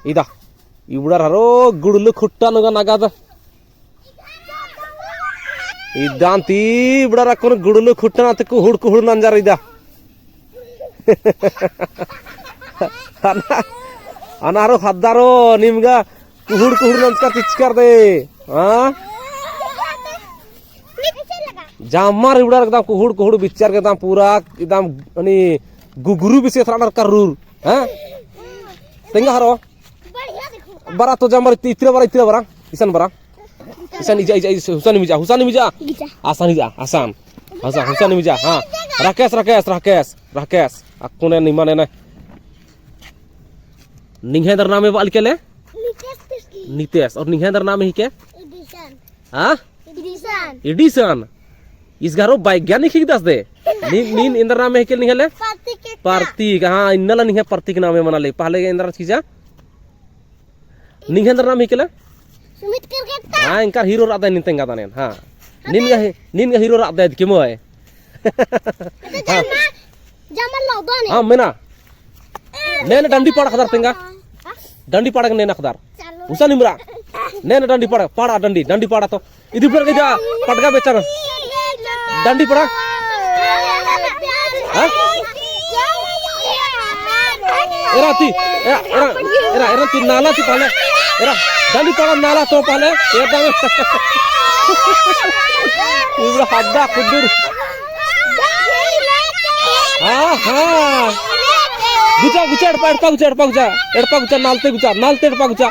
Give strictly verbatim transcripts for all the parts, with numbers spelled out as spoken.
इदा, इबड़ार हरो गुड़लू खुट्टा नू गा नगद। इदान ती इबड़ार अक्कुन गुड़लू खुट्टा नू ती कुहुड़ कुहुड़ नंजर इदा। अना, अना हरो ख़द्दारो निमगा कुहुड़ कुहुड़ नंजकर चिचकर दे। हाँ? जामर इबड़ार एकदम कुहुड़ कुहुड़ बिच्चर के एकदम पूरा एकदम अनि गुगरू बिसे थरा नर कर्रूर। हाँ? तेंगा हरो? बरा तो जामर इतरा बरा, इतरा बरा। इसन बरा। इसन इजा, इजा, इजा, हुसन मिजा, हुसन मिजा। इजा। आसान इजा, आसान। आसान, हुसन मिजा, हाँ। राकेश, राकेश, राकेश, राकेश। अक्कुन निमन एन्ने। निंग्है एन्दर नामे बअल के ले? नितेश तिर्की। नितेश, और निंग्है एन्दर नामे हिके? इदिसन। हाँ? इदिसन। इदिसन। इस घरो वैज्ञानिक हिकदस दे। नीन, नीन एन्दर नामे हिके निंग्है ले? प्रतीक। प्रतीक, हाँ, इन्नला निंग्है प्रतीक नामे मना ले। पहले एन्दर चीजा? निंग्है एन्दर नाम हिके ले? सुमित करकेट्टा। हाँ, एंकर हीरो रअदय नीन तेंगादन एन, हाँ। नीन गा ही-, नीन गा हीरो रअदय केमोय। हाँ। जामर, जामर लौदन। हाँ, मेना। ने, ने डंडी पाड़ा ख़दर तेंगा। हाँ। डंडी पाड़ा ने ना ख़दर। चलो। हुसन इमरा। ने, ने डंडी पाड़ा, पाड़ा डंडी, डंडी पाड़ा तो। इदी पर के जा, पटगा बेचन। डंडी पड़ा। हाँ? एरा ती, एरा, एरा, एरा, एरा ती नाला ती पहले। एरा, डंडी पड़ा नाला तो पहले। एरा, इबड़ा हद्दा खुद्दुर। हाँ, हाँ। गुचा, गुचा, एड़पा, एड़पा गुचा, एड़पा गुचा, एड़पा गुचा, नालते गुचा, नालते एड़पा गुचा।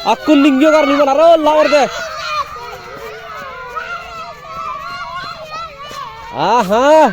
अक्कुन निंग्यो गर निमन, अरो लावर दे। आहा।